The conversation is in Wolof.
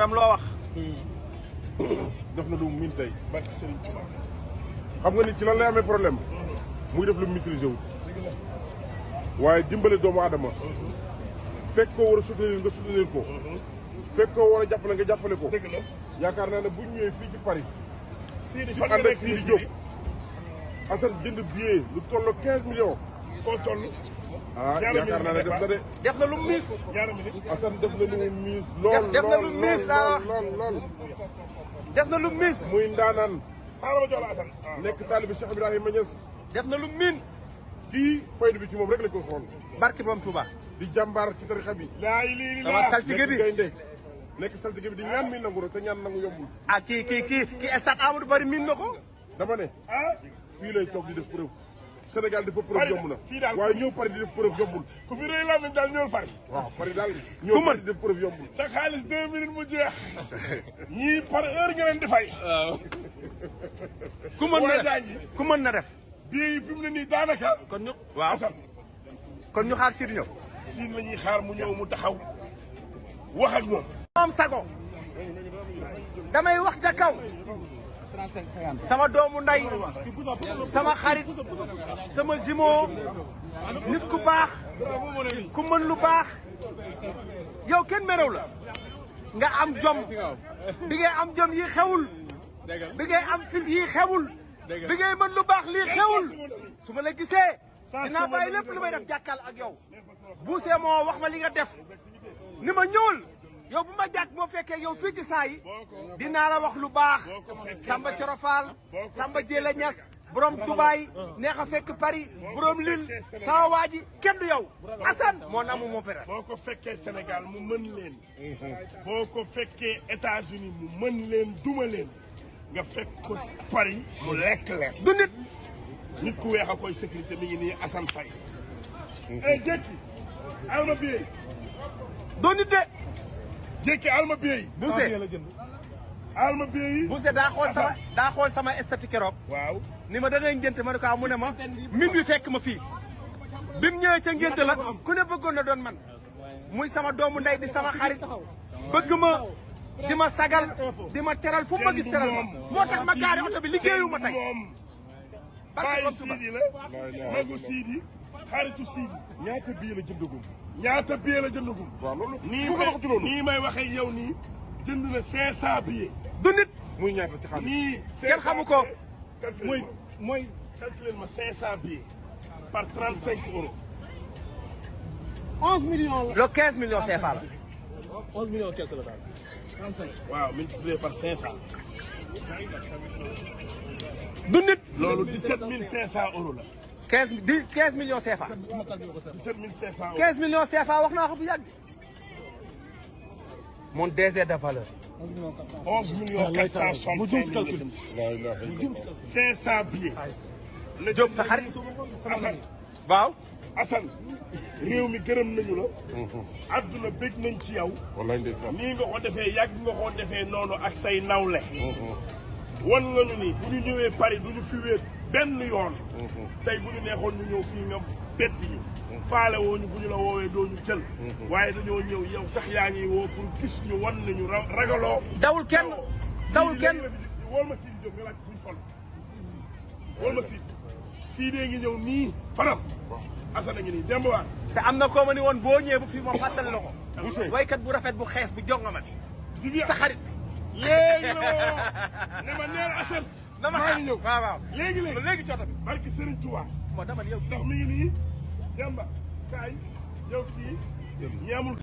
am loo wax. def na lu min tey barke Serigne Touba xam nga ni ci lan lay amee problème muy def lu maîtriser wu waaye dimbale doomu aadama fekk koo war a soutenir nga soutenir ko fekk koo war a jàppale nga jàppale ko yaakaar naa ne bu ñëwee fii ci Paris si ànd ak Sidi Diop Assane jënd billet lu toll 15 millions foo toll yaakaar naa ne def na de def na lu miis. Assane def na lu miis lool def na lu miis laa wax lool def na lu miis. muy ndaanaan xaaral ma jox la Assane nekk taalibi Cheikh Ibrahima Niass def na lu miin. kii faydu bi ci moom rek la ko xool barke borom Touba. di jàmbaar ci tarixa bi laay lii sama saltige bi gaynde nekk saltige bi di ñaan mi nangu te ñaan nangu yombul ah kii stade Amadou Barry miin na ko. dama ne fii lay toog di def preuve Sénégal dafa preuve yomb na fii daal waaye ñëw Paris di def preuve yombul ku fi rëy laa daal ñëwal Paris waaw Paris daal ñëw Paris di def preuve yombul sa xaalis 2 minutes mu jeex ñii par heure nga leen di fay ku mën na def bii yi fi mu ne nii daanaka kon ñu waaw Assane kon ñu xaar Sidi ñëw. siin la ñuy xaar mu ñëw mu taxaw wax ak moom moom sago damay wax ca kaw sama doomu nday sama xarit sama jumeau nit ku baax ku mën lu baax yow kenn merew la nga am jom bi ngay am jom yi xewul bi ngay am fit yi xewul bi ngay mën lu baax lii xewul su ma la gisee dinaa bàyyi lépp lu may def jàkkal ak yow buusee moo wax ma li nga def ni ma ñëwul yow bu ma jàkk moo fekkee yow fii ci saa yi dinaa la wax lu baax Samba Corofal Samba Jéla Ñas borom Dubaay neex a fekk Paris borom Lille sama waa ji kenn du yow Assane moo namu moo fere boo ko fekkee Sénégal mu mën leen boo ko fekkee États-Unis mu mën leen duma leen nga fekk ko Paris mu lekk leen du nit nit ku weex a koy sécurité mi ngi nii Assane Faye jékki alma biey doo nit de jékki alma biey Bousse alma biey Bousse daa xool sama estati keroog waaw ni ma da ngay ngénte ma ne ko mu ne ma min bi fekk ma fii bi mu ñëwee ca ngénte la ku ne bëggoon na doon man muy sama doomu ndey di sama xarit bëgg ma di ma sagal di ma teral fu ma gis teral ma moo tax ma gaari oto bi liggéeyu ma tey bàyyi Sidi la magu Sidi xaritu Sidi ñaata billet la jëndagum ñaata billet la jëndagum waaw loolu nii may waxee yow nii jënd na 500 billets du nit muy ñaata ci xaalis nii kenn xamu ko mooy calculer ma 500 billets par 35 euros 11 millions le 15 millions CFA la 11 millions quelque la daal 35 waaw multiplié par 500 du nit loolu 17 500 euros la 15 millions CFA 17 500 euros 15 millions CFA wax naa ko bu yàgg mon DG de valeur 11 millions 465 000 500 billets la Diop sa xarit Assane waaw Assane réew mi gërëm nañu la adduna bég nañ ci yow wallaay ndeysaan nii nga ko defee yàgg nga ko defee noonu ak say nawle wan nga ñu ni bu ñu ñëwee Paris du ñu fi wéet benn yoon tey bu ñu neexoon ñu ñëw fii nga betti ñu faale woo ñu bu ñu la woowee doo ñu jël waaye dañoo ñëw yow sax yaa ngi woo pour gis ñu wan nañu ragaloo dawul kenn wol ma Sidi Diop nga laaj fuñ toll wol ma Sidi ngi ñëw nii fanam Assane ngi nii démb waat te am na koo ma ni woon boo ñëwee bu fii moom fàttali la ko waykat bu rafet bu xees bu jonga ma bi sa xarit léegi la woo ne ma neel Assane maa ngi ñëw waaw léegi cooto bi barki Serigne Touba moo dama yow ndax mi ngi nii Demba kaay yow kii ñi amul